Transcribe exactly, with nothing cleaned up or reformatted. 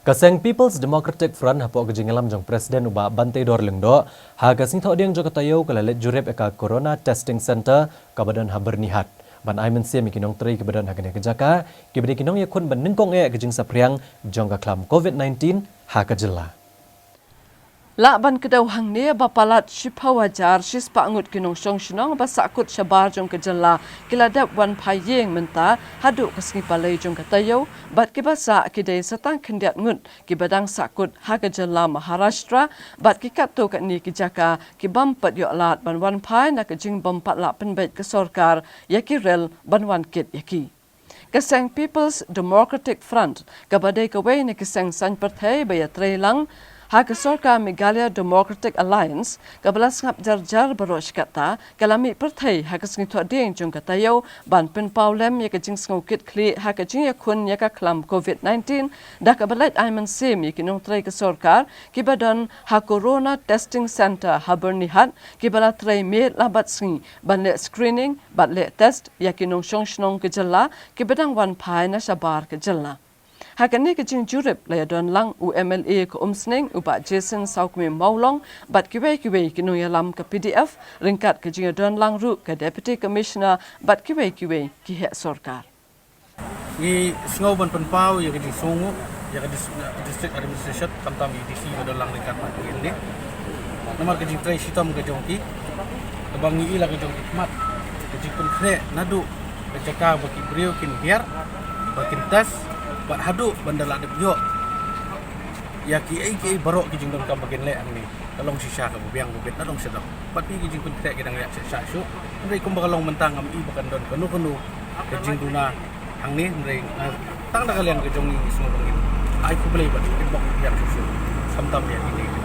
Ka seng People's Democratic Front hapoh ka jingïalam jong President u Bah Banteidor Lyngdoh, ha ka sngi Thohdieng jong ka taïew ka la leit jurip ïa ka Corona Testing Centre kaba don ha Byrnihat, ban ai mynsiem ïa ki nongtrei kiba don ha kane ka jaka, kiba dei ki nongïakhun ban nyngkong eh ïa ka jingsaphriang jong ka khlam covid nineteen ha ka jylla. Lah ban kdew hangne ba palat shiphew hajar shispah ngut ki nongshong shnong ba sahkut shabar jong ka jylla ki la dep wan phai ïing mynta haduh ka sngi Palei jong ka taïew, bad kiba sah ki dei sa tang khyndiat ngut kiba dang sahkut ha ka jylla Maharashtra, bad ki katto katne ki jaka ki bym pat ïoh lad ban wan phai na ka jingbym pat lah pynbeit ka sorkar ïa ki rel ban wan kit ïa ki. Ka seng People's Democratic Front, kaba dei kawei na ki seng saiñ pyrthei ba ïatrei lang ha ka sorkar Meghalaya Democratic Alliance, kaba la sngap jar jar baroh shi katta, ka la mih pyrthei ha ka sngi Thohdieng jong ka taïew ban pynpaw lem ïa ka jingsngew kit khlieh ha ka jingïakhun ïa ka khlam covid nineteen, da kaba leit ai mynsiem ïa ki nongtrei ka sorkar kiba don ha Corona Testing Centre ha Byrnihat, kiba la trei miet la bad sngi ban leh screening bad leh test ïa ki nongshong shnong ka jylla kiba dang wan phai na shabar ka jylla. Ha kane ka jingjurip la ïadon lang u M L A ka Umsning, u Bah Jason Sawkmie Mawlong, bad kiwei kiwei ki nongïalam ka P D F, ryngkat ka jingïadon lang ruh ka Deputy Commissioner bad kiwei kiwei ki heh sorkar. Ngi sngew ban pynpaw ïa ka jingsngewnguh ïa ka dis-, District Administration, khamtam ïa i D C ba don lang ryngkat bad ngi ne. Namar ka jingtrei shitom ka jong ki, kaba ngi i la ka jong ki khmat, ka jingpynkhreh naduh ka jaka ba ki briew kin hiar, ba kin test, bad haduh ban da la dep ïoh ïa kiei kiei baroh ki jingdonkam ba kin leh hangne. Ka long shisha kaba biang ba bit na dong sha dong. Bad ki jingpynkhreh ki dang ïaid shisha shuh. Hynrei kumba ka long mynta ngam i ba kan don kano kano ka jingduna hangne, hynrei, eh, tang da ka liang ka jong ngi ngi sngew ba ngin ai khublei bad ngi bok biang shisha. Khamtam ïa kine ki